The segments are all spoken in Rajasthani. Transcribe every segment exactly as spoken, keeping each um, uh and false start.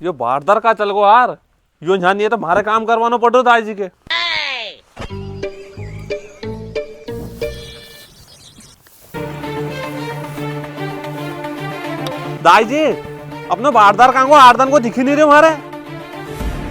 यो बारदार कां चल गो यार? यो ध्यान, ये तो म्हारे काम करवानो पड़ रहो दाई जी के। दाई जी, अपनो बारदार कां गो? आठ दन को दिखी नी रहो म्हारे।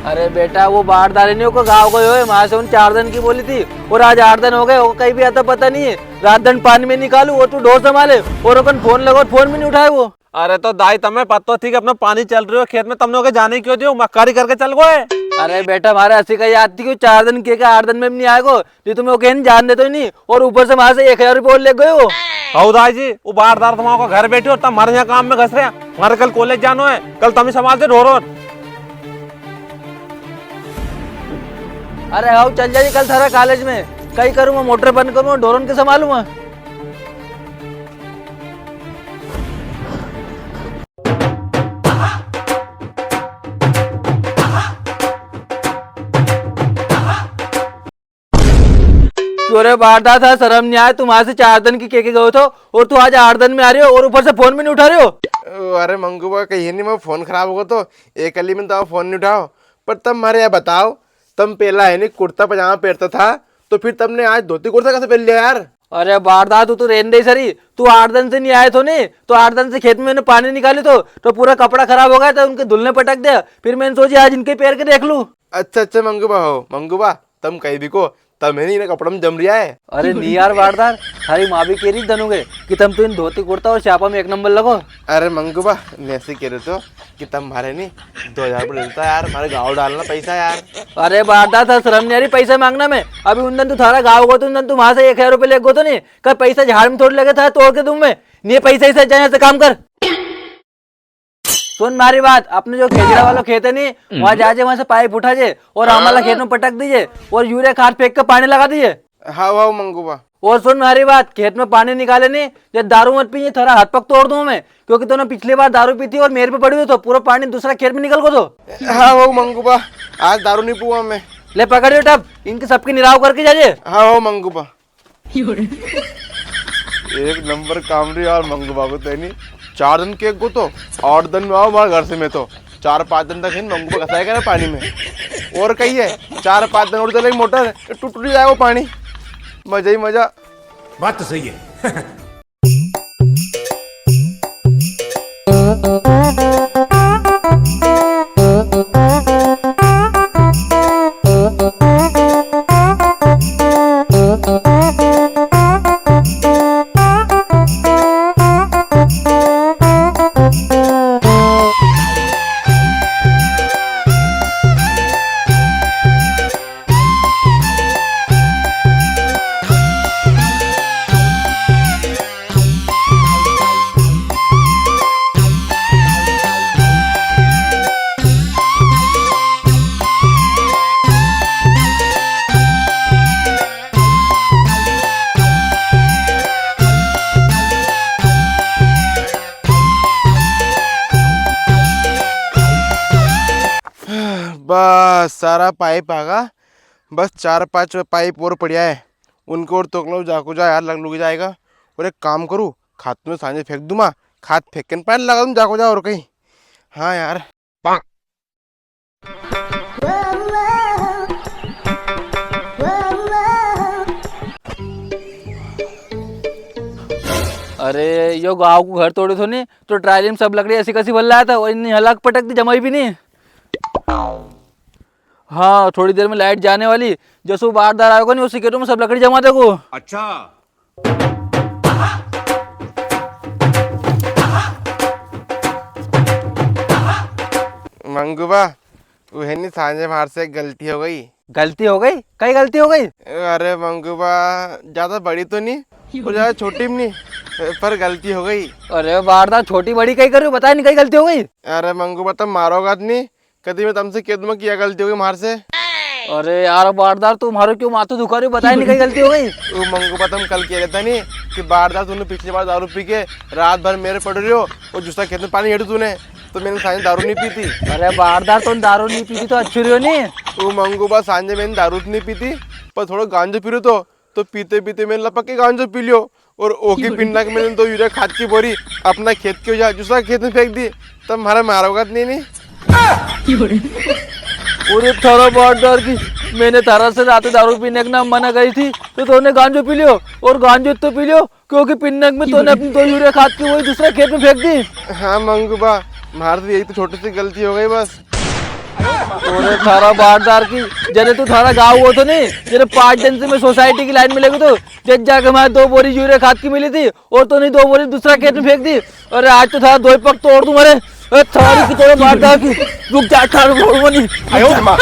अरे बेटा, वो बारदार ही नी, उको गाँव गयो है, म्हारे से उन चार दन की बोली थी, और आज आठ दन हो गए, उको कई भी आता पता नी है। रात दन पानी में निकालू, वो तू ढोर संभाले, और उकन फोन लगो, फोन भी नी उठाए वो। अरे तो दाई, तमे पतो थी कि अपना पानी चल रह्यो खेत में, तमने उके जाने क्यों दियो? मक्कारी करके चल गो है। अरे बेटा, म्हारे असी कई याद थी कि चार दन के, के आठ दन में भी नी आएगो, नी तो मैं उके जान देतो ही नी। और ऊपर से म्हारे से एक हजार रुपये और ले गयो। हऊ दाई जी, वो बारदार तमारा घर बैठे हो, तम म्हारे यहाँ काम में घस रहे हैं। म्हारे कल कॉलेज जानो है, कल तमी संभाल दे ढोरो। अरे हऊ, चल जाइए कल थारा कॉलेज में। कई करूँ मैं, मोटर बंद करूँ, ढोरन के संभालूँ मैं। क्यों रे बारदार, था शर्म नी आए? तू म्हारे से चार दन की के के गयो थो और तू आज आठ दन में आ रह्यो और ऊपर से फोन भी नी उठा रह्यो। अरे मंगू बा, कई नी, मैं फोन खराब हो गयो तो एक कली में तो फोन नी उठाओ। पर तम म्हारे या बताओ, तम पेला है नी कुर्ता पजामा पेरता था, तो फिर तमने आज धोती कुर्ता कसे पेर लिया यार? अरे बारदार, तू तो रेन दे सरी, तू आठ दन से नी आए थो नी, तो आठ दन से खेत में मैंने पानी निकाली तो, तो पूरा कपड़ा खराब हो गया था, उनके धुलने पटक दिया। फिर मैंने सोची आज इनके पेर के देख लूँ। अच्छा, अच्छा, मंगू बा हो, मंगू बा, तम कई भी को, तम है नी, इना कपड़ा में जम रिया है। अरे नी यार बारदार, थारी माँ भी के री दन हो गए कि तम तो इन धोती कुर्ता और स्यापा में एक नंबर लगो। अरे मंगू बा, मैं ऐसे के रियो थो कि तम म्हारे नी दो हजार रुपये लेता यार, म्हारे गाँव डालना पैसा यार। अरे बारदार, था शर्म नी आ री पैसा मांगना में? अभी उन दन तू थारा गाँव गो तो उन दन तू म्हारे से एक हजार रुपये ले गो तो नी, कई पैसा झाड़ में थोड़ी लगे था, तोड़ के दूँ मैं। नी पैसा, इसे जाए से काम कर। सुन म्हारी बात, अपने जो खेजड़ा वालो खेत है नी, वहाँ जाजे, वहाँ से पाइप उठाजे और आमाला खेत में पटक दीजे और यूरिया खाद फेंक के पानी लगा दीजे। हाँ, हाँ, मंगू बा। और सुन म्हारी बात, खेत में पानी निकाले नी, जब दारू मत पीजे, थारा हाथ पग तोड़ दूँ मैं, क्योंकि तूने पिछली बार दारू पी थी और मेरे पे पड़ी हुई तो पूरा पानी दूसरा खेत में निकल गो तो। हाँ, हाँ, मंगू बा, आज दारू नी पीऊँगा मैं। ले पकड़ यो टब, इनके सबके निराव करके जाजे। हाँ, हाँ, मंगू बा। एक नंबर काम री यार मंगू बा को तो है नी। चार दन के को तो, आठ दन में आओ म्हारे घर से मैं तो। चार पाँच दन तक है नी मंगू बा घसाया करे पानी में। और कई है, चार पाँच दन और चलेगी मोटर, टूट, टूट जाएगा पानी। मजा ही मजा। बात तो सही है। बस सारा पाइप आगा, बस चार पांच पाइप और पड़िया है, उनको और तोक लो जाको जा यार, लग लुग जाएगा। और एक काम करूँ, खाद तो मैं सांझे फेंक दूंगा, खाद फेंक के पानी लगा दूं जाको जा और कहीं। हाँ यार। अरे, यो गाँव को घर तोड़े थो नी, तो ट्राली में सब लकड़ी ऐसी कैसी भर लाया था, और इन्हें हलाक पटक दी, जमाई भी नी। हाँ, थोड़ी देर में लाइट जाने वाली, जसो बारदार आएगा नी, उसी के तो मैं सब लकड़ी जमा देगो। अच्छा। मंगू बा, वो है नी, सांझे म्हार से एक गलती हो गई। गलती हो गई? कई गलती हो गई? अरे मंगू बा, ज्यादा बड़ी तो नी और ज्यादा छोटी भी नी, पर गलती हो गई। अरे बारदार, छोटी बड़ी कई करूँ, बता नी, कई गलती हो गई? अरे मंगू बा, तम मारोगा तो नी, कदी मैं तमसे कह दूंगा कि या गलती हो गई म्हार से। अरे यार बारदार, तू म्हारो क्यों माथो दुखा रही, बता नी, कई गलती हो गई? वो मंगू बा, तम कल कह रहे था नी कि बारदार तूने पिछली बार दारू पी के रात भर मेरे पड़ रही हो और दूसरा खेत में पानी हेड़ तूने, तो मैंने सांझे दारू नी पी थी। अरे बारदार, तूने दारू नी पी थी तो अच्छी रही हो नी। वो मंगू बा, सांझे मैंने दारू तो नी पी थी, पर थोड़ो गांजो पी रहो तो, तो पीते पीते मैंने लपक के गांजो पी लियो और ओकी पिंडा के मैंने दो यूरिया खाद की बोरी अपना खेत के जा दूसरा खेत में फेंक दी। तम म्हारा मारोगा तो नी, नी? अरे थारा बाटदार की, मैंने थारा से रात दारू पीने का ना मना करी थी, तो तूने गांजो पी लियो, और गांजो तो पी लियो, क्योंकि पिन्नक में तूने अपनी दो यूरिया खाद की वही दूसरा खेत में फेंक दी। हाँ मंगू बा, म्हारे से यही तो छोटी सी गलती हो गई बस। अरे थारा बाटदार की, जने तू थारा गाँव वो तो नहीं, जने पाँच दिन से मैं सोसाइटी की लाइन में लेके तो जज जाके म्हारे दो बोरी यूरिया खाद की मिली थी और तूने दो बोरी दूसरा खेत में फेंक दी। अरे आज तो थारा दो ही पग तोड़ दूं। अरे ए, थारी की तोड़े बाटदार की, रुक जा, थारा बोल नहीं। आयो रे माँ।